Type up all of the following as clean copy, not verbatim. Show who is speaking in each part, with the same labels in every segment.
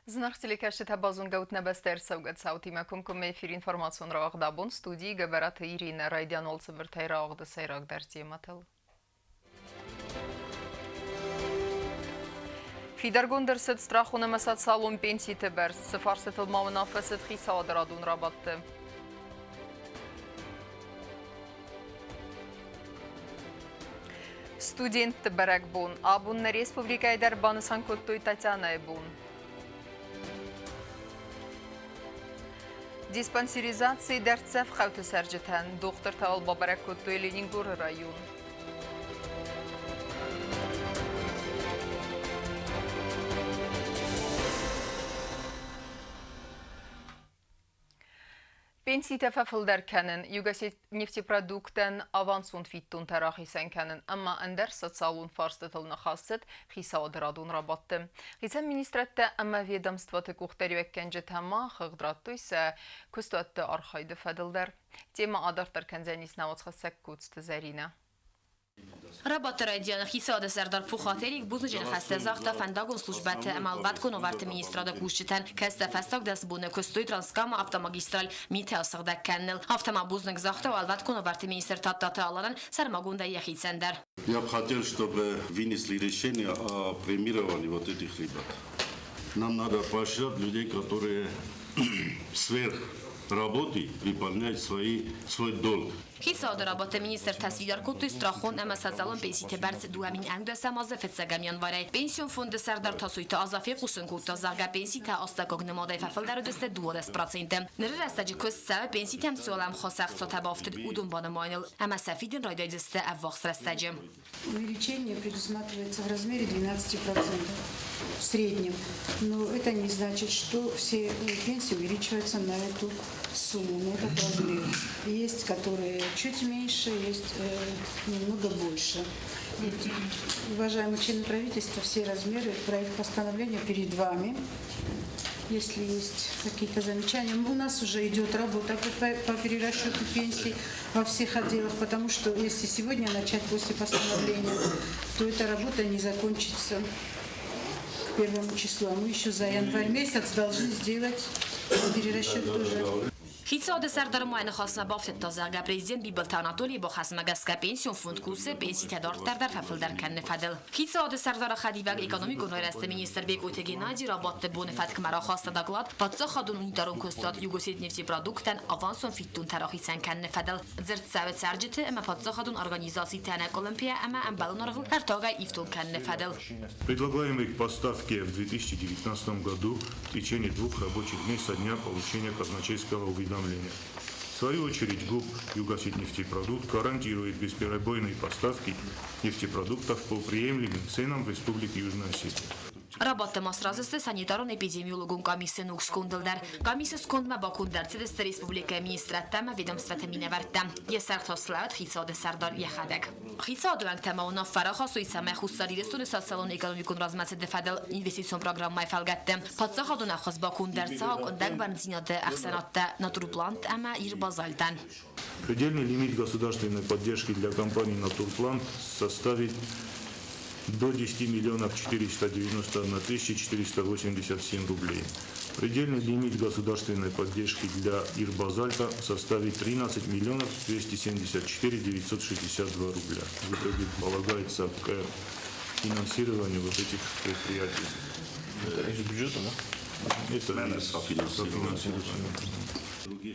Speaker 1: Зынаргъ телекӕсджытӕ базонгӕ ут нӕ бӕстӕ ӕрцӕугӕ цаутимӕ комкоммӕ эфир информацион рауагъд абон студийы Гӕбӕраты Иринӕ райдиан уӕлцыбыртӕй рауагъды сӕйрагдӕр темӕтыл. Фидаргонд ӕрцыд страхон ӕмӕ социалон пенситы бӕрц. Цы фарстытыл ма уынаффӕ цыд хицауады радон рабадты? Студентты бӕрӕгбон. Абон нӕ республикӕйы дӕр банысан кодтой Татьянӕйы бон. Диспансеризацийы дӕрддзӕф хъӕуты цӕрджытӕн дохтыртӕ бабӕрӕг кодтой Ленингоры район. Пенситӕ фӕфылдӕр кӕнын, Югосетнефтепродукт-ӕн авансон фиддонтӕ рахицӕн кӕнын ӕмӕ ӕндӕр социалон фарстытыл ныхас цыд хицауады радон рабадты. Хицӕн министрадтӕ ӕмӕ ведомствоты къухдариуӕггӕнджытӕ ма хыгъд радтой сӕ куыстуӕтты архайды фӕдыл дӕр. Темӕ адарддӕр кӕндзӕнис науӕдзхӕссӕг Коцты Зӕринӕ.
Speaker 2: Рабадты райдианы хицауады сӕрдар Пухаты Эрик бузныджы ныхӕстӕ загъта фӕндагон службӕты ӕмӕ ӕлвӕткон уавӕрты министрады кусджытӕн, кӕцытӕ фӕстаг 10 боны куыстой Транскамы автомагистраль митӕ асыгъдӕг кӕныныл. Афтӕ ма бузныг загъта уӕлвӕткон уавӕрты министр Тадтаты Аланӕн сӕрмагондӕй йӕхицӕн дӕр.
Speaker 3: Я бы хотел, чтобы вынесли решение о премировании вот этих ребят. Нам надо поощрять людей, которые сверх работы выполняют свой долг.
Speaker 2: Хицауады рабадты министртӕ сфидар кодтой страхон ӕмӕ социалон пенситы бӕрц 2011 азы фыццӕгӕм январӕй. Пенсион фонды сӕрдар Тасойты Аза фехъусын кодта, зӕгъгӕ, пенситӕ астӕуккаг нымадӕй фӕфылдӕр уыдысты 12%. Ныры рӕстӕджы куыст цӕуы пенситӕм цы уӕлӕмхас ӕхцатӕ бафтыд, уыдон банымайыныл ӕмӕ сӕ фидын райдайдзысты ӕввахс рӕстӕджы.
Speaker 4: Увеличение предусматривается в размере 12% в среднем. Но это не значит, что все пенсии увеличиваются на эту сумму, на этот размер. Есть, которые чуть меньше, есть немного больше. Уважаемые члены правительства, все размеры проект постановления перед вами. Если есть какие-то замечания. У нас уже идет работа по перерасчету пенсий во всех отделах, потому что если сегодня начать после постановления, то эта работа не закончится к первому числу. А мы еще за январь месяц должны сделать перерасчет тоже.
Speaker 2: Хицауады сӕрдар ма ныхасмӕ бафтыдта, зӕгъгӕ, президент Бибылты Анатолийы бахӕсмӕ гӕсгӕ пенсион фонд кусы пенситӕ дарддӕр дӕр фӕфылдӕр кӕныны фӕдыл. Хицауады сӕрдары хӕдивӕг экономикон райрӕзты министр Бекъойты Геннадий рабадты боны фӕткмӕ рахаста доклад паддзахадон унитарон куыстуат Югосетнефтепродукт-ӕн авансон фиддонтӕ рахицӕн кӕныны фӕдыл. Дзырд цӕуы цӕрджыты ӕмӕ паддзахадон организацитӕ ӕнӕкъуылымпыйӕ ӕмӕ ӕмбӕлон аргъыл ӕртагӕй ифтонг кӕныны фӕдыл.
Speaker 5: Предлагаемые к поставке в 2019 году в течение двух рабочих дней со дня получения казначейского уведомления. В свою очередь ГУП «Югосетнефтепродукт» гарантирует бесперебойные поставки нефтепродуктов по приемлемым ценам в Республике Южная Осетия.
Speaker 2: Рабадты ма сразы сты санитарон-эпидемиологон къамисы ног скондыл дӕр. Къамисы скондмӕ баконд ӕрцыдысты республикӕйы министрадтӕ ӕмӕ ведомствӕты минӕвӕрттӕ. Йӕ сӕргъ та слӕуыд хицауады сӕрдар йӕхӕдӕг. Хицауады уӕнгтӕ ма уынаффӕ рахастой, цӕмӕй Хуссар Ирыстоны социалон-экономикон размӕцыды фӕдыл инвестицион программӕйы фӕлгӕтты паддзахадон ӕххуыс баконд ӕрцӕуа къуындӕг бӕрндзинады ӕхсӕнадтӕ Натурплант ӕмӕ Ирбазальтӕн.
Speaker 5: Предельный лимит государственной поддержки для компании «Натурплант» составит до 10 миллионов 491 тысячи 487 рублей. Предельный лимит государственной поддержки для Ирбазальта составит 13 миллионов 274 962 рубля. В итоге полагается к финансированию вот этих предприятий.
Speaker 6: Это из бюджета, да?
Speaker 5: Это из софинансирования.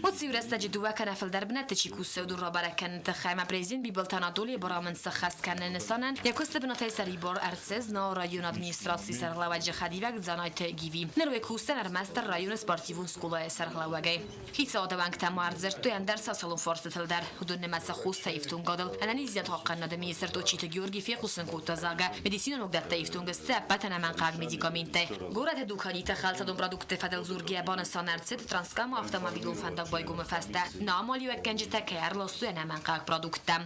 Speaker 2: Уыцы иу рӕстӕджы дыууӕ кӕнӕ фылдӕр бынӕтты чи кусы, уыдон рабӕрӕг кӕныны тыххӕй ӕмӕ президент Бибылты Анатолийы барамынд сӕххӕст кӕныны нысанӕн йӕ куысты бынатӕй сӕрибар ӕрцыд Знауы районы администрацийы сӕргълӕууӕджы хӕдивӕг Дзанайты Гиви. Ныр уый кусдзӕн ӕрмӕстдӕр районы спортивон скъолайы сӕргълӕууӕгӕй. Хицауады уӕнгтӕ ма ӕрдзырдтой ӕндӕр социалон фарстытыл дӕр. Уыдон нымӕцы хостӕ ифтонгадыл. Ӕнӕниздзинад хъахъхъӕнынады министр Тотчиты Георгий фехъусын кодта, зӕгъгӕ, медицинон уагдӕттӕ ифтонг сты ӕппӕт ӕнӕмӕнгхъӕуӕг медикаменттӕй. Горӕты дуканиты хӕлцадон продуктты фӕдыл дзургӕйӕ банысан ӕрцыд, Транскамы автомобилон фӕндаг байгомы фӕстӕ нӕ амалиуӕггӕнджытӕ кӕй ӕрластой ӕнӕмӕнгхъӕуӕг продукттӕ.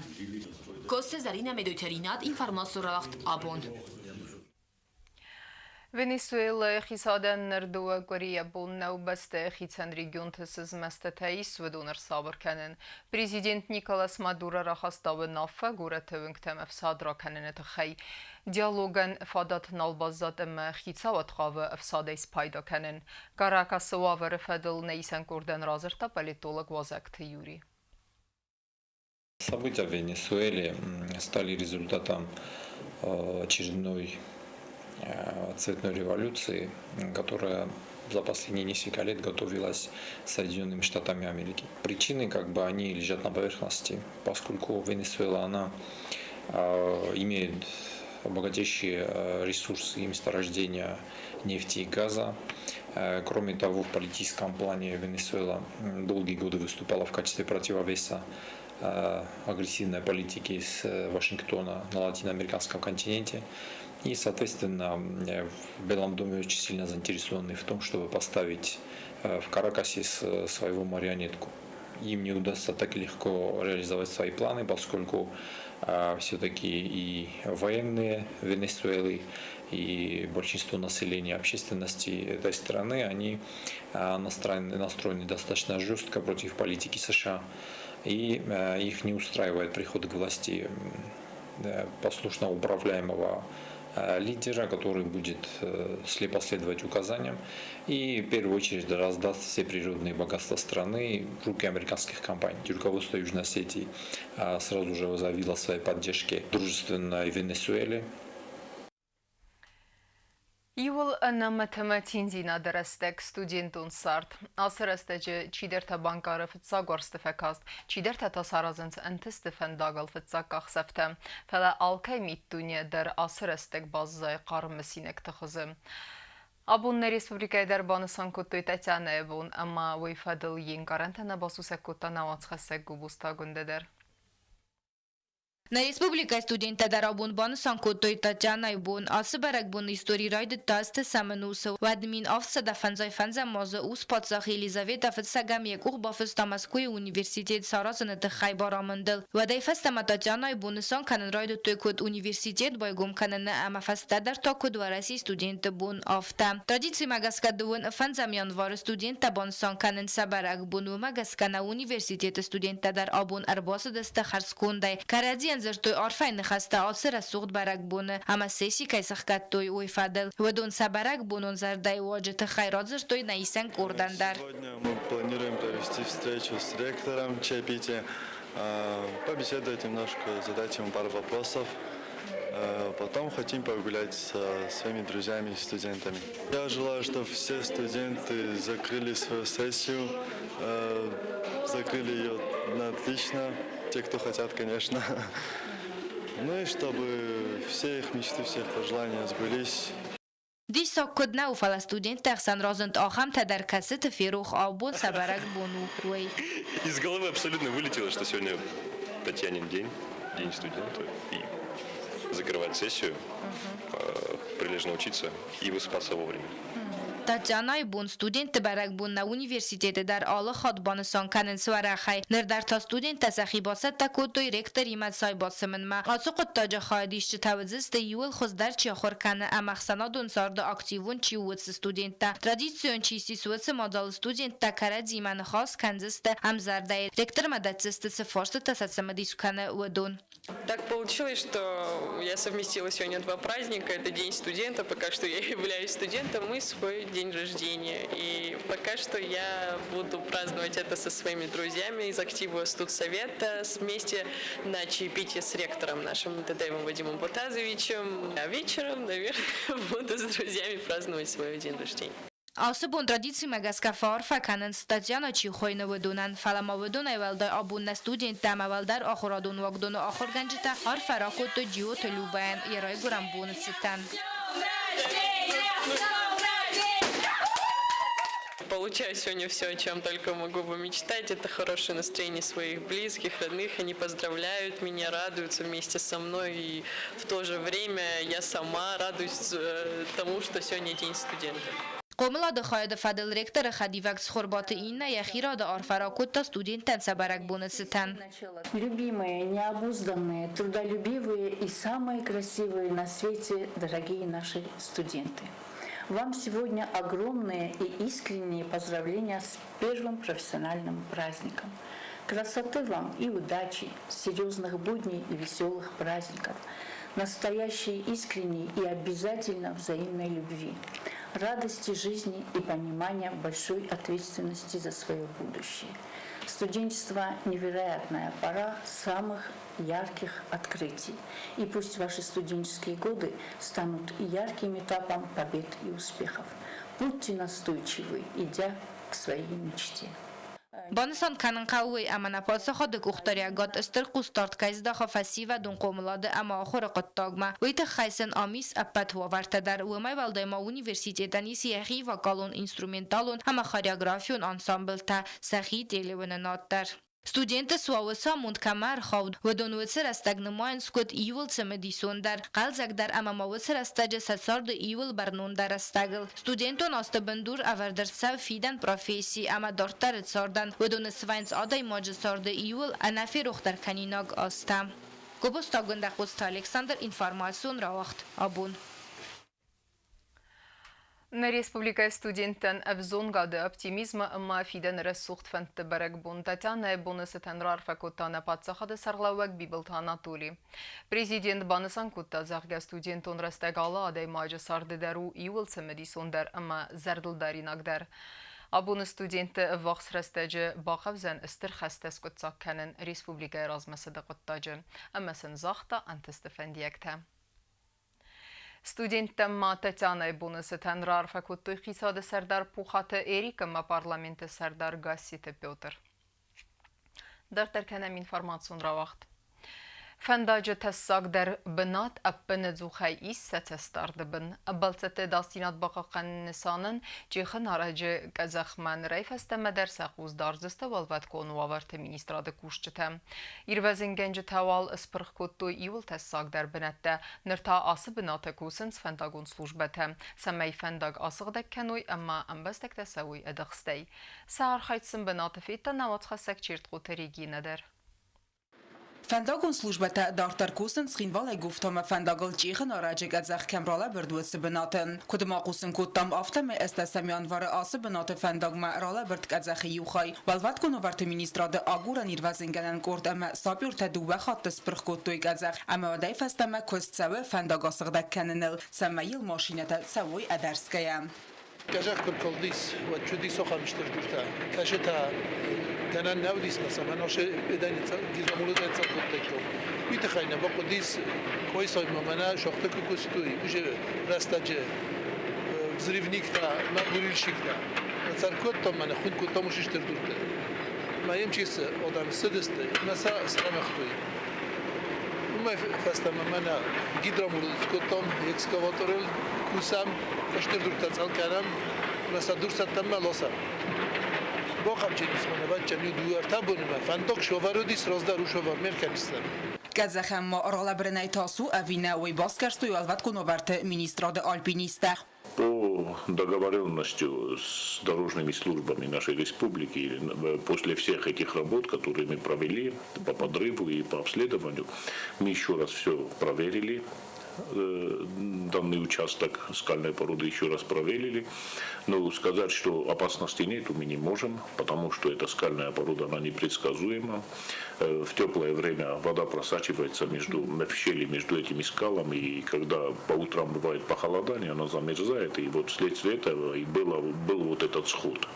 Speaker 2: Косы Зӕринӕ Медойты Ринат информацион рауагъд абон.
Speaker 1: Венесуэлӕйы хицауадӕн ныр дыууӕ къуырийӕ бон нӕу бӕстӕйы хицӕн регионты цы змӕстытӕ ис, уыдон ӕрсабыр кӕнын. Президент Николас Мадуро рахаста уынаффӕ горӕты уынгтӕм ӕфсад ракӕныны тыххӕй. Диалогӕн фадат нал баззад ӕмӕ хицауад хъавы ӕфсадӕй спайда кӕнын. Каракасы уавӕры фӕдыл нӕ исӕн къордӕн радзырдта политолог Уазӕгты Юрий.
Speaker 7: События в Венесуэле стали результатом очередной цветной революции, которая за последние несколько лет готовилась Соединенными Штатами Америки. Причины, как бы, они лежат на поверхности, поскольку Венесуэла, она имеет богатейшие ресурсы и месторождения нефти и газа. Кроме того, в политическом плане Венесуэла долгие годы выступала в качестве противовеса агрессивной политики с Вашингтона на латиноамериканском континенте. И, соответственно, в Белом доме очень сильно заинтересованы в том, чтобы поставить в Каракасе своего марионетку. Им не удастся так легко реализовать свои планы, поскольку все-таки и военные Венесуэлы, и большинство населения общественности этой страны, они настроены достаточно жестко против политики США. И их не устраивает приход к власти послушно управляемого лидера, который будет слепо следовать указаниям и в первую очередь раздаст все природные богатства страны в руки американских компаний. Руководство Южной Осетии сразу же заявило о своей поддержке дружественной Венесуэле.
Speaker 1: Иууыл ӕнӕмӕт ӕмӕ циндзинады рӕстӕг студентон цард. Ацы рӕстӕджы чидӕртӕ банкъары фыццаг уарзты фӕкаст, чидӕртӕ та саразынц ӕнтысты фӕндагыл фыццаг къахдзӕфтӕ. Фӕлӕ алкӕй миддуне дӕр ацы рӕстӕг баззайы хъарм мысинӕгты хуызы. Абон нӕ республикӕйы дӕр банысан кодтой Татьянӕйы бон ӕмӕ уый фӕдыл йе нкъарӕнтӕ нӕ басусӕг кодта нӕ уацхӕссӕг Губузты Агуындӕ дӕр.
Speaker 8: Нӕ республикӕйы студенттӕ дӕр абон банысан кодтой Татьянайы бон. Ацы бӕрӕгбоны истори райдыдта азты ӕнусы. Уӕд 1755 азы ус-паддзах Елизавета фыццӕгӕм йӕ къух бафыста Мӕскуыйы университет саразыны тыххӕй барамындыл. Уӕдӕй фӕстӕмӕ Татьянайы бон нысан кӕнын райдыдтой куыд университет байгом кӕныны ӕмӕ фӕстӕдӕр та куыд Уӕрӕсейы студентты бон, афтӕ. Традицимӕ гӕсгӕ дыууын фӕндзӕм январы студенттӕ банысан кӕнынц сӕ бӕрӕгбон. Уымӕ гӕсгӕ нӕ университеты студенттӕ дӕр абон ӕрбацыдысты хӕрзкондӕй. Кӕрӕдзийӕн дзырдтой арфӕйы ныхӕстӕ ацы рӕсугъд бӕрӕгбоны ӕмӕ сесси кӕй сӕхгӕдтой, уый фӕдыл. Уыдон сӕ бӕрӕгбонон зӕрдӕйы уаджы тыххӕй радзырдтой нӕ исӕн къордӕн дӕр.
Speaker 9: Сегодня мы планируем провести встречу с ректором чаепития, побеседовать немножко, задать ему пару вопросов. Потом хотим погулять со своими друзьями и студентами. Я желаю, чтобы все студенты закрыли свою сессию, закрыли ее на отлично, те, кто хотят, конечно. Ну и чтобы все их мечты, все их пожелания сбылись.
Speaker 8: Диссаг куыд нӕу, фӕлӕ студентты ӕхсӕн разынд ахӕмтӕ дӕр, кӕцыты ферох абон сӕ бӕрӕгбон у, уый.
Speaker 10: Из головы абсолютно вылетело, что сегодня Татьянин день, день студента, и закрывать сессию, прилежно учиться и высыпаться вовремя.
Speaker 8: Татьянайы бон студентты бӕрӕгбон нӕ университеты дӕр алы хатт банысан кӕнынц уӕрӕхӕй. Ныр дӕр та студенттӕ сӕхи бацӕттӕ кодтой ректоримӕ цай бацымынмӕ. Ацы хъуыддаджы хайадисджытӕ уыдзысты иууыл хуыздӕр чи ахуыр кӕны ӕмӕ ӕхсӕнадон царды активон чи у, уыцы студенттӕ. Традицион чи ссис, уыцы мадзалы студенттӕ кӕрӕдзимӕ ныхас кӕндзысты ӕмзӕрдӕйы. Ректормӕ дӕтдзысты цы фарстытӕ сӕ цымыдис кӕны, уыдон.
Speaker 11: Так получилось, что я совместила сегодня два праздника. Это День студента, пока что я являюсь студентом, и свой день рождения. И пока что я буду праздновать это со своими друзьями из актива студсовета вместе на чаепитии с ректором нашим Тедеевым Вадимом Ботазовичем. А вечером, наверное, буду с друзьями праздновать свой день рождения.
Speaker 8: Ацы бон традицимӕ гӕсгӕ фӕарфӕ кӕнынц, Татьяна чи хуыйны, уыдонӕн. Фӕлӕ ма уыдонӕй уӕлдай абон нӕ студенттӕ ӕмӕ уӕлдӕр ахуырадон уагдоны ахуыргӕнджытӕ арфӕ ракодтой Джиоты Любӕйӕн йӕ райгуырӕн боны цытӕн.
Speaker 11: Получаю сегодня все, о чем только могу помечтать. Это хорошее настроение своих близких, родных. Они поздравляют меня, радуются вместе со мной. И в то же время я сама радуюсь тому, что сегодня день студента.
Speaker 8: Хъомылады хайады фӕдыл ректоры хӕдивӕг Цхуырбаты Иннӕ йӕхи рады арфӕ ракодта студенттӕн сӕ бӕрӕгбоны цытӕн.
Speaker 12: Любимые, необузданные, трудолюбивые и самые красивые на свете, дорогие наши студенты. Вам сегодня огромные и искренние поздравления с первым профессиональным праздником. Красоты вам и удачи, серьезных будней и веселых праздников, настоящей искренней и обязательно взаимной любви, радости жизни и понимания большой ответственности за свое будущее. Студенчество – невероятная пора самых ярких открытий. И пусть ваши студенческие годы станут ярким этапом побед и успехов. Будьте настойчивы, идя к своей мечте.
Speaker 8: Банысан кӕнын хъӕуы уый, ӕмӕ нӕ паддзахады къухдариӕгад стыр хъусдард кӕй здахы фӕсивӕдон хъомылады ӕмӕ ахуыры хъуыддагмӕ, уый тыххӕй сын ам ис ӕппӕт уавӕртӕ дӕр. Уымӕй уӕлдай ма университетӕн ис йӕхи вокалон, инструменталон ӕмӕ хореографион ансамблтӕ, сӕхи телеуынынад дӕр. Студенты суауы сӕ амонд кӕмӕ ӕрхауд, уыдон уыцы рӕстӕг нымайынц куыд иууыл цымыдисондӕр, хъӕлдзӕгдӕр ӕмӕ ма уыцы рӕстӕджы сӕ царды иууыл бӕрнондӕр рӕстӕгыл. Студентон азты бындур ӕвӕрд ӕрцӕуы фидӕн професси ӕмӕ дарддӕры цардӕн, уыдоны свӕййынц адӕймаджы царды иууыл ӕнӕферохдӕр кӕнинаг азтӕ. Гобозты Агуындӕ, Хъоцты Александр, информацион рауагъд абон.
Speaker 1: Нӕ республикӕйы студенттӕн ӕвзонгады оптимизмы ӕмӕ фидӕны рӕсугъд фӕндты бӕрӕгбон Татьянӕйы боны цытӕн раарфӕ кодта нӕ паддзахады сӕргълӕууӕг Бибылты Анатоли. Президент банысан кодта, зӕгъгӕ, студентон рӕстӕг алы адӕймаджы царды дӕр у иууыл цымыдисондӕр ӕмӕ зӕрдылдаринагдӕр. Абоны студентты ӕввахс рӕстӕджы бахъӕудзӕн стыр хӕстӕ скъуыддзаг кӕнын республикӕйы размӕцыды хъуыддаджы, ӕмӕ сын загъта ӕнтысты фӕндиӕгтӕ. Студенттӕм ма Татьянӕйы боны цытӕн раарфӕ кодтой хицауады сӕрдар Пухаты Эрик ӕмӕ парламенты сӕрдар Гасситы Петр. Дарддӕр кӕнӕм информацион рауагъд. Фӕндаджы тӕссагдӕр бынат ӕппынӕдзухӕй ис сӕ цӕстдарды бын. Бӕлццӕтты ӕдасдзинад бахъахъхъӕныны нысанӕн Чъехы нарӕджы къӕдзӕхмӕ нырӕй фӕстӕмӕ дӕр сӕ хъус дардзысты уӕлвӕткон уавӕрты министрады кусджытӕ. Ирвӕзынгӕнджытӕ уал спырх кодтой иууыл тӕссагдӕр бынӕттӕ. Ныр та ацы бынаты кусынц фӕндагон службӕтӕ, цӕмӕй фӕндаг асыгъдӕг кӕной ӕмӕ ӕмбӕстӕгтӕ цӕуой ӕдыхстӕй. Сӕ архайд сын бынаты федта нӕ уацхӕссӕг Чертхъоты Регинӕ дӕр.
Speaker 13: Фӕндагон службӕтӕ дарддӕр кусынц Цхинвалӕй Гуфтомӕ фӕндагыл Чъехы нарӕджы къӕдзӕх кӕм ралӕбырд, уыцы бынаты. Куыд ма хъусын кодтам, афтӕмӕй ӕстӕсӕм январы ацы бынаты фӕндагмӕ ралӕбырд къӕдзӕхы иу хай. Уӕлвӕткон уавӕрты министрады агурӕн-ирвӕзынгӕнӕн къорд ӕмӕ сапертӕ дыууӕ хатты спырх кодтой къӕдзӕх ӕмӕ уӕдӕй фӕстӕмӕ куыст цӕуы фӕндаг асыгъдӕг кӕныныл, цӕмӕй йыл машинӕтӕ цӕуой ӕдӕрсгӕйӕ.
Speaker 14: Къӕдзӕх куы ркалдис, уӕд чудис ахӕм стыр дуртӕ. Кӕсы та гӕнӕн нӕ уыдис мӕ цӕмӕн асы гидромулытӕй цӕл кодтаиккам. Уый тыххӕй нӕ бахъуыдис Къойсоймӕ мӕнӕ шахты куы куыстой, уыцы рӕстӕджы взрывниктӕ мӕ бурильщиктӕ. Цӕр кодтам мӕнӕ хуынд кодтам уыцы стыр дуртӕ. Мӕ йӕм чи цы адӕм цыдысты, мӕ сӕ срӕмыгътой. Уымӕй фӕстӕмӕ мӕнӕ гидромурыл скодтам экскаваторыл, кусӕм, стыр дуртӕ цъӕл кӕнӕм, мӕ сӕ дурсӕттӕнмӕ ласӕм. Бахъамджын ис мӕнӕ бадтӕн иу дыууӕ-ӕртӕ боны мӕ фӕндаг сӕвӕр уыдис, раздӕр усӕвӕр ме ркӕнистӕн.
Speaker 13: Къӕдзӕхӕн ма ралӕбырынӕй тас у ӕви нӕ, уый басгӕрстой уӕлвӕткон уавӕрты министрады альпинисттӕ.
Speaker 15: По договоренности с дорожными службами нашей республики, после всех этих работ, которые мы провели по подрыву и по обследованию, мы еще раз все проверили, данный участок скальной породы еще раз проверили. Но сказать, что опасности нет, мы не можем, потому что эта скальная порода, она непредсказуема. В теплое время вода просачивается в щели между этими скалами, и когда по утрам бывает похолодание, она замерзает, и вот вследствие этого и был вот этот сход.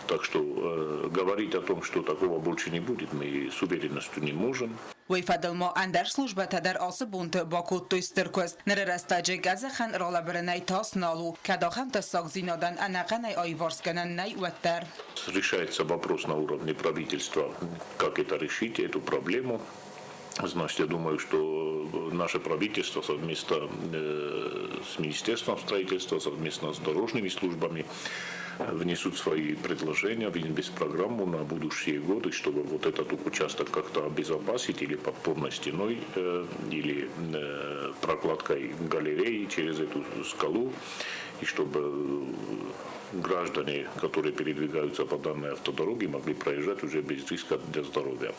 Speaker 15: Так что говорить о том, что такого больше не будет, мы с уверенностью не можем.
Speaker 13: Уый фӕдыл ма ӕндӕр службӕтӕ дӕр ацы бонты бакодтой стыр куыст. Ныры рӕстӕджы къӕдзӕхӕн ралӕбырынӕй тас нал у, кӕд ахӕм тӕссагдзинадӕн ӕнӕхъӕнӕй аиварсгӕнӕн нӕй, уӕддӕр.
Speaker 15: Решается вопрос на уровне правительства, как это решить, эту проблему. Значит, я думаю, что наше правительство совместно с Министерством строительства, совместно с дорожными службами внесут свои предложения в инвестпрограмму на будущие годы, чтобы вот этот участок как-то обезопасить или подпорной стеной, или прокладкой галереи через эту скалу, и чтобы граждане, которые передвигаются по данной автодороге, могли проезжать уже без риска для здоровья.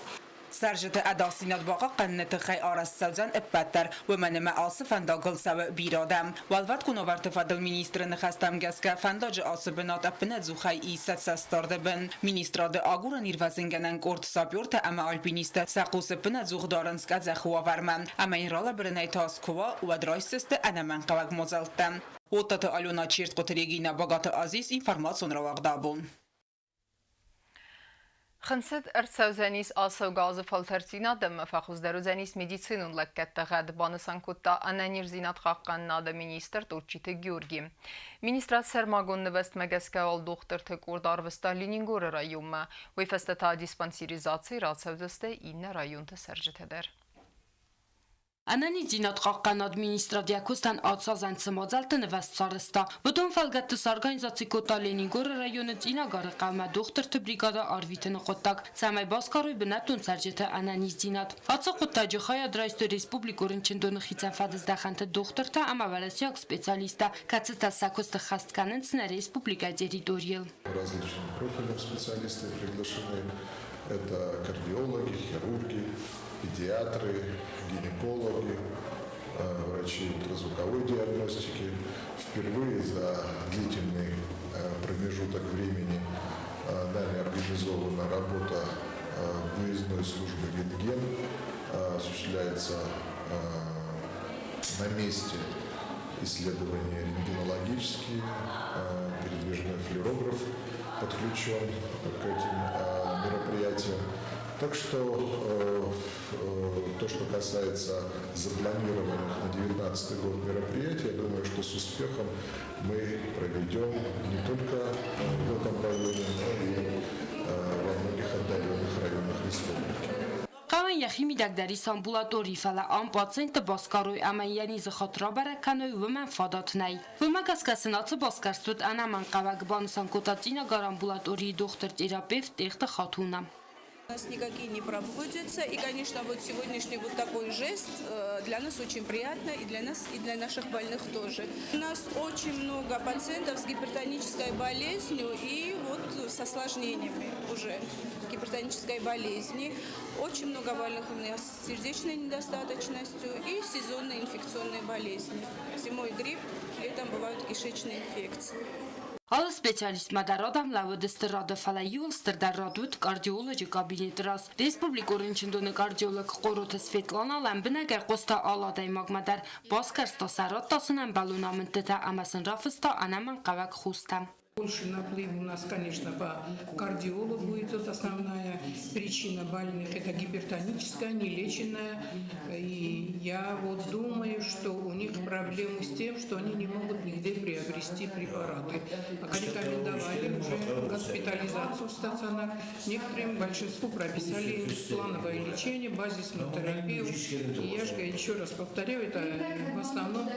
Speaker 13: Цӕрджыты ӕдасдзинад бахъахъхъӕныны тыххӕй арӕзт цӕудзӕн ӕппӕт дӕр, уымӕн ӕмӕ ацы фӕндагыл цӕуы бирӕ адӕм. Уӕлвӕткон уавӕрты фӕдыл министры ныхӕстӕм гӕсгӕ фӕндаджы ацы бынат ӕппынӕдзухӕй ис сӕ цӕстдарды бын. Министрады агурӕн-ирвӕзынгӕнӕн къорд сапертӕ ӕмӕ альпинисттӕ сӕ хъус ӕппынӕдзух дарынц къӕдзӕхы уавӕрмӕ. Ӕмӕ йын ралӕбырынӕй тас куы уа, уӕд райсдзысты ӕнӕмӕнгхъӕуӕг мадзӕлттӕ. Оттаты Алена, Чертхъоты Регина, Багаты Азиз, информацион рауагъд абон.
Speaker 1: Хынцыд ӕрцӕудзӕнис ацӕугӕ азы фӕлтӕрддзинад ӕмӕ фӕхуыздӕр уыдзӕнис медицинон лӕггӕдты гъӕд, банысан кодта ӕнӕниздзинад хъахъхъӕнынады министр Тотчиты Георги. Министрад сӕрмагонд нывӕзтмӕ гӕсгӕ уал дохтырты къорд арвыста Ленингоры районмӕ, уый фӕстӕ та диспансеризаци рацӕудзысты иннӕ районты цӕрджытӕ дӕр.
Speaker 16: Ӕнӕниздзинад хъахъхъӕнӕг министрад йӕ куыстӕн ацазӕн цы мадзӕлтты нывӕзт сарӕзта, уыдон фӕлгӕтты сорганизаци кодта Ленингоры районы Цъинагары хъӕумӕ дохтырты бригадӕ арвитыны хъуыддаг, цӕмӕй басгарой бынӕттон цӕрджыты ӕнӕниздзинад. Ацы хъуыддаджы хайад райстой республикон рынчындоны хицӕн фӕдыздӕхӕнты дохтыртӕ ӕмӕ уӕрӕсейаг специалисттӕ, кӕцытӕ сӕ куысты ххӕст кӕнынц нӕ республикӕйы территорийыл.
Speaker 17: Различным профильным специалисты приглашены. Это кардиологи, хирурги, педиатры, гинекологи, врачи ультразвуковой диагностики. Впервые за длительный промежуток времени нами организована работа выездной службы «Рентген». Осуществляется на месте исследования рентгенологические, передвижной флюорограф подключен к этим мероприятиям. Так что то, что касается запланированных на 2019 год мероприятий, я думаю, что с успехом мы проведем не только в этом районе, но и во многих отдаленных районах республики.
Speaker 16: Хъӕуӕн йӕхи мидӕг дӕр ис амбулатори, фӕлӕ ам пациентты басгарой ӕмӕ йӕ низы хатт рабӕрӕг кӕной, уымӕн фадат нӕй. Уымӕ гӕсгӕ сын ацы басгӕрст уыд ӕнӕмӕнгхъӕуӕг, банысан кодта Цъинагары амбулаторийы дохтыр-терапевт Тъехты Хатуна.
Speaker 18: У нас никакие не проводятся. И, конечно, вот сегодняшний вот такой жест для нас очень приятно, и для нас, и для наших больных тоже. У нас очень много пациентов с гипертонической болезнью и вот с осложнениями уже гипертонической болезни. Очень много больных у нас с сердечной недостаточностью и сезонные инфекционные болезни. Зимой грипп, летом бывают кишечные инфекции.
Speaker 16: Алы специалистмӕ дӕр адӕм лӕууыдысты рады, фӕлӕ иуыл стырдӕр рад уыд кардиолоджы кабинеты раз. Республикон рынчындоны кардиолог Хъороты Светлана лӕмбынӕгӕй хъуыста алы адӕймагмӕ дӕр, басгӕрста сӕ, радта сын ӕмбӕлон амындтытӕ ӕмӕ сын рафыста ӕнӕмӕнгхъӕуӕг хостӕ.
Speaker 19: Больше наплыв у нас, конечно, по кардиологу идет основная причина больных. Это гипертоническая, нелеченная. И я вот думаю, что у них проблемы с тем, что они не могут нигде приобрести препараты. Рекомендовали уже госпитализацию в стационар. Некоторым, большинству прописали плановое лечение, базисную терапию. И я же еще раз повторяю, это в основном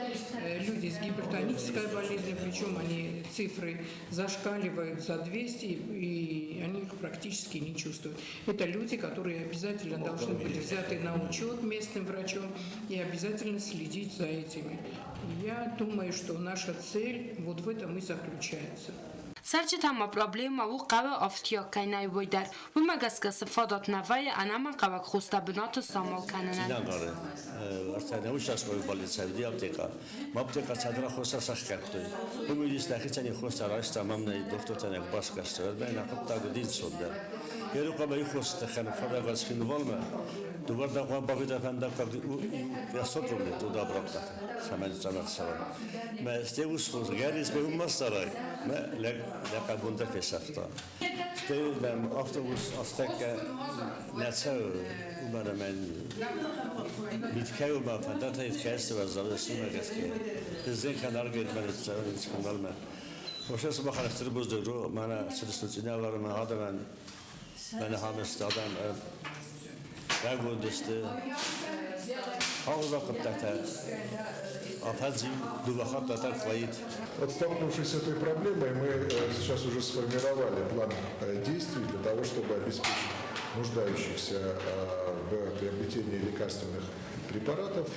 Speaker 19: люди с гипертонической болезнью, причем они цифры зашкаливают за 200, и они их практически не чувствуют. Это люди, которые обязательно должны быть взяты на учет местным врачом и обязательно следить за этими. Я думаю, что наша цель вот в этом и заключается.
Speaker 16: Цӕрджытӕн ма проблемӕ у хъӕуы афтиаг кӕй нӕй, уый дӕр. Уымӕ гӕсгӕ цы фадат нӕ вӕййы ӕнӕмӕнгхъӕуӕг хостӕ бынаты самал кӕнынӕн.
Speaker 20: Цъинагары ӕртӕ участковый полицай уыди аптекӕ. Аптекӕ цадра хостӕ сӕхгӕдтой. Уым уыдис нӕхицӕн хостӕ райста, мӕм нӕ дохтыртӕ нӕ басгӕрстой. Ӕрмӕ нӕ хъуыддаг уыди ӕнцондӕр. Ерухъӕмӕ ихосты хӕн фӕндаггаг Цхинвалмӕ дыууӕрдӕм хъуамӕ бавида фӕндаггаг 500 рублей туда обратно цӕмӕн цӕмӕн цӕуӕн. Мӕ стӕй ус гӕрис мӕ уым ма цӕрай, мӕ лӕг лӕхъӕбунтӕ фесӕфта. Стӕй нӕм автобус астӕккӕ нӕ цӕуы, уымӕн ӕмӕ миткӕй уымӕ фӕндӕтӕ иткӕсты уӕззау сымӕ гӕсгӕ. Зенкӕн аргӕтмӕ ныццӕуын Цхинвалмӕ. Вообще сымахӕн стыр бузныг у, мӕнӕ цыдысты Цъинагармӕ адӕмӕн, мӕнӕ хамысты адӕм рагондысты. Агъуызаг хъуыддӕгтӕ афӕдз иу дыууӕ хатты атархайид.
Speaker 17: Вот столкнувшись с этой проблемой, мы сейчас уже сформировали план действий для того, чтобы обеспечить нуждающихся в приобретении лекарственных препаратов,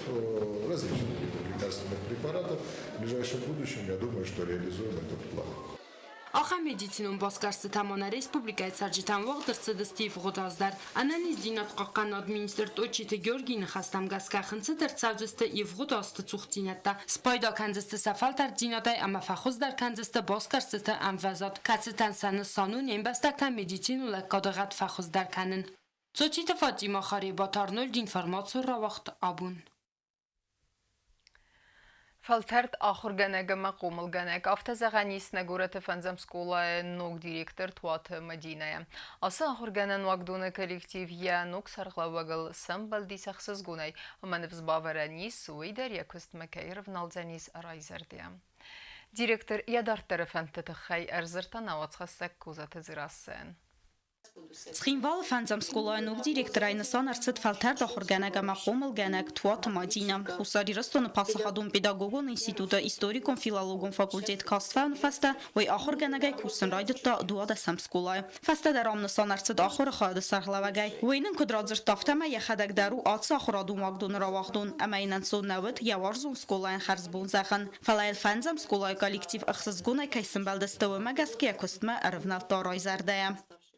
Speaker 17: различных видов лекарственных препаратов. В ближайшем будущем, я думаю, что реализуем этот план.
Speaker 16: Ахӕм медицинон басгӕрстытӕ ма нӕ республикӕйы цӕрджытӕн уагъд ӕрцыдысты ивгъуыд аз дӕр. Ӕнӕниздзинад хъахъхъӕнынады министр Тъотчиты Георгийы ныхӕстӕм гӕсгӕ хынцыд ӕрцӕудзысты ивгъуыд азты цухдзинӕдтӕ, спайда кӕндзысты сӕ фӕлтӕрддзинадӕй ӕмӕ фӕхуыздӕр кӕндзысты басгӕрстыты ӕмвӕзад, кӕцытӕн сӕ нысан у не мбӕстӕгтӕн медицинон лӕггады гъӕд фӕхуыздӕр кӕнын. Цоциты Фатимӕ Харебаты Арнольд информацион рауагъд абон.
Speaker 1: Фӕлтӕрд ахуыргӕнӕг ӕмӕ хъомылгӕнӕг, афтӕ зӕгъӕн ис нӕ горӕты фӕндзӕм скъолайы ног директор Туаты Мӕдинӕйӕ. Ацы ахуыргӕнӕн уагдоны коллектив йӕ ног сӕргълӕууӕгыл сӕмбӕлдис ӕхсызгонӕй ӕмӕ ныфс бавӕрӕн ис, уый дӕр йӕ куыстмӕ кӕй ӕрывналдзӕнис райзӕрдӕйӕ. Директор йӕ дарддӕры фӕндты тыххӕй ӕрдзырдта нӕ уацхӕссӕг Козаты Дзерассӕйӕн.
Speaker 21: Цхинвалы фӕндзӕм скъолайы ног директорӕй нысан ӕрцыд фӕлтӕрд ахуыргӕнӕг ӕмӕ хъомылгӕнӕг Туаты Мадинӕ. Хуссар Ирыстоны паддзахадон педагогон институты историкон-филологон факультет каст фӕуыны фӕстӕ уый ахуыргӕнӕгӕй кусын райдыдта 12-ӕм скъолайы. Фӕстӕдӕр ам нысан ӕрцыд ахуыры хайады сӕргълӕууӕгӕй. Уый нын куыд радзырдта, афтӕмӕй йӕхӕдӕг дӕр у ацы ахуырадон уагдоны рауагъдон ӕмӕ йын ӕнцон нӕ уыд йӕ уарзон скъолайӕн хӕрзбон зӕгъын. Фӕлӕ йыл фӕндзӕм скъолайы коллектив ӕхсызгонӕй кӕй сымбӕлдысты, уымӕ гӕсгӕ йӕ куыстмӕ ӕрывнӕлдта райзӕрдӕйӕ.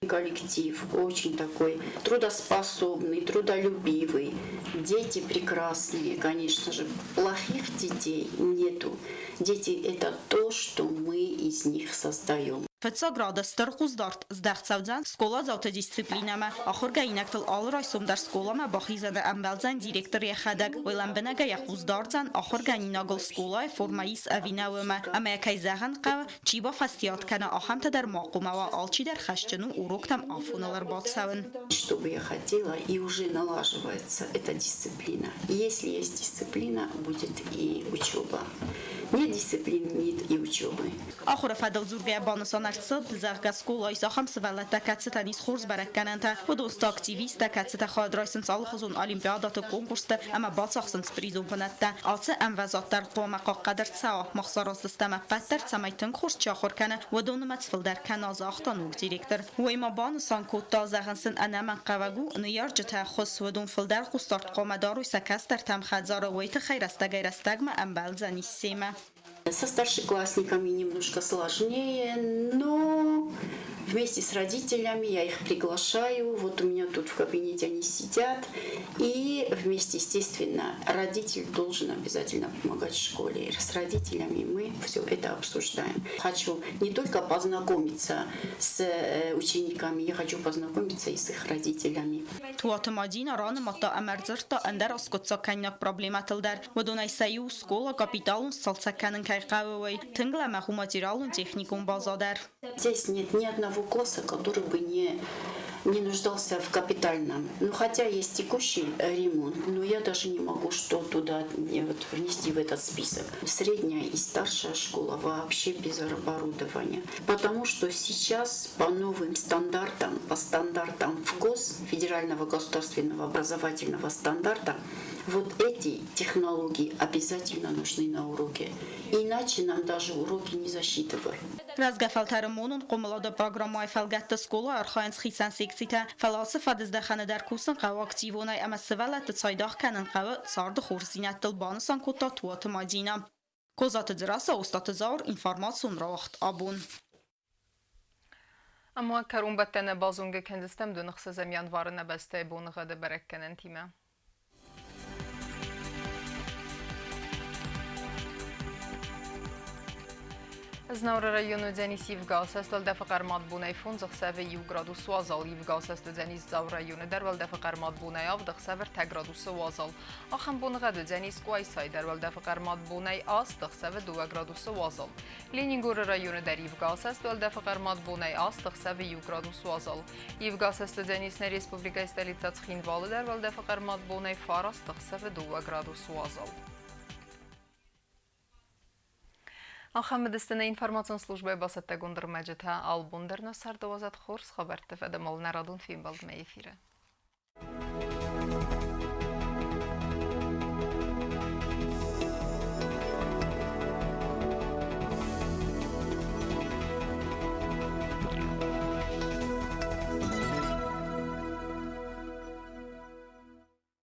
Speaker 22: Коллектив очень такой трудоспособный, трудолюбивый. Дети прекрасные, конечно же. Плохих детей нету. Дети – это то, что мы из них создаем.
Speaker 21: Фыццаг рады стыр хъусдард здӕхт цӕудзӕн скъоладзауты дисциплинӕмӕ. Ахуыргӕнинӕгтыл алы райсом дӕр скъоламӕ бахизӕны ӕмбӕлдзӕн директор йӕхӕдӕг. Уый лӕмбынӕгӕй йӕ хъус дардзӕн, ахуыргӕнинагыл скъолайы формӕ ис ӕви нӕ, уымӕ. Ӕмӕ йӕ кӕй зӕгъын хъӕуы, чи бафӕстиат кӕна, ахӕмтӕ дӕр ма хъуамӕ уа, алчидӕр хӕсджын у уроктӕм афоныл ӕрбацӕуын.
Speaker 22: Что бы я хотела, и уже налаживается эта дисциплина. Если есть дисциплина, будет и учеба. Нет дисциплины, нет и учебы.
Speaker 21: Ахуыры фӕдыл дзургӕйӕ банысан ӕрцыд, зӕгъгӕ, скъолайы ахӕм сывӕллӕттӕ, кӕцытӕн ис хорз бӕрӕггӕнӕнтӕ, уыдон сты активисттӕ, кӕцытӕ хайад райсынц алыхуызон олимпиадӕты, конкурсты ӕмӕ бацахсынц призон бынӕттӕ. Ацы ӕмвӕзад дӕр хъуамӕ хъахъхъӕд ӕрцӕуа. Мах сараздзыстӕм ӕппӕт дӕр, цӕмӕй тынг хорз чи ахуыр кӕны, уыдон нымӕц фылдӕр кӕна, загъта ног директор. Уый ма банысан кодта, зӕгъын сын ӕнӕмӕнгхъӕуӕг у ныййарджыты ӕххуыс, уыдон фылдӕр хъусдард хъуамӕ дарой сӕ кӕстӕртӕм хӕдзары, уый тыххӕй рӕстӕгӕй-рӕстӕгмӕ ӕмбӕлдзӕнис семӕ.
Speaker 22: Со старшеклассниками немножко сложнее, но вместе с родителями я их приглашаю. Вот у меня тут в кабинете они сидят. И вместе, естественно, родитель должен обязательно помогать в школе. С родителями мы все это обсуждаем. Хочу не только познакомиться с учениками, я хочу познакомиться и с их родителями.
Speaker 21: Туаты Мадинӕ ранымадта ӕмӕ ӕрдзырдта ӕндӕр аскъуыддзагкӕнинаг проблемӕтыл дӕр. Уыдонӕй сӕ иу скъола капиталон сцалцӕг кӕнын кӕй хъӕуы, уый. Тынг лӕмӕгъ у материалон-техникон база дӕр.
Speaker 22: Здесь нет ни одного класса, который бы не нуждался в капитальном. Ну, хотя есть текущий ремонт, но я даже не могу что туда вот, внести в этот список. Средняя и старшая школа вообще без оборудования. Потому что сейчас по новым стандартам, по стандартам ФГОС, Федерального государственного образовательного стандарта, вот эти технологии обязательно нужны на уроке. Иначе нам даже уроки не засчитывают.
Speaker 21: Рӕзгӕ фӕлтӕры монон хъомылады программӕйы фӕлгӕтты скъолайы архайынц хицӕн секцитӕ, фӕлӕ ацы фӕдыздӕхӕны дӕр кусын хъӕуы активонӕй ӕмӕ сывӕллӕтты цайдагъ кӕнын хъӕуы царды хорздзинӕдтыл, банысан кодта Туаты Мадинӕ. Козаты Дзерассӕ, Остъаты Зауыр, информацион рауагъд абон.
Speaker 1: Ӕмӕ кӕронбӕттӕны базонгӕ кӕндзыстӕм 26 январы нӕ бӕстӕйы боныгъӕды бӕрӕггӕнӕнтимӕ. Знауыры районы уыдзӕнис ивгӕ уӕлдӕфы хъӕрмад бонӕй 5 ӕхсӕвы 1 градус уазал, ивгӕ уыдзӕнис Дзауы районы дӕр уӕлдӕфы хъӕрмад бонӕй 7 ӕхсӕвы 3 градусы уазал. Ахӕм боныгъӕд уыдзӕнис Къуайсайы дӕр уӕлдӕфы хъӕрмад бонӕй 8 ӕхсӕвы 2 градусы уазал. Ленингоры районы дӕр ивгӕ уӕлдӕфы хъӕрмад бонӕй 8 ӕхсӕвы 1 градус уазал. Ивгӕ уыдзӕнис нӕ республикӕйы столицӕ Цхинвалы дӕр уӕлдӕфы хъӕрмад бонӕй 9 ӕхсӕвы 2 градус уазал. Ахӕм уыдысты нӕ информацион службӕйы бацӕттӕгонд ӕрмӕджытӕ. Албон дӕр нӕ царды уадзӕд хорз хабӕртты фӕдыл нӕ радон фембӕлдмӕ эфиры.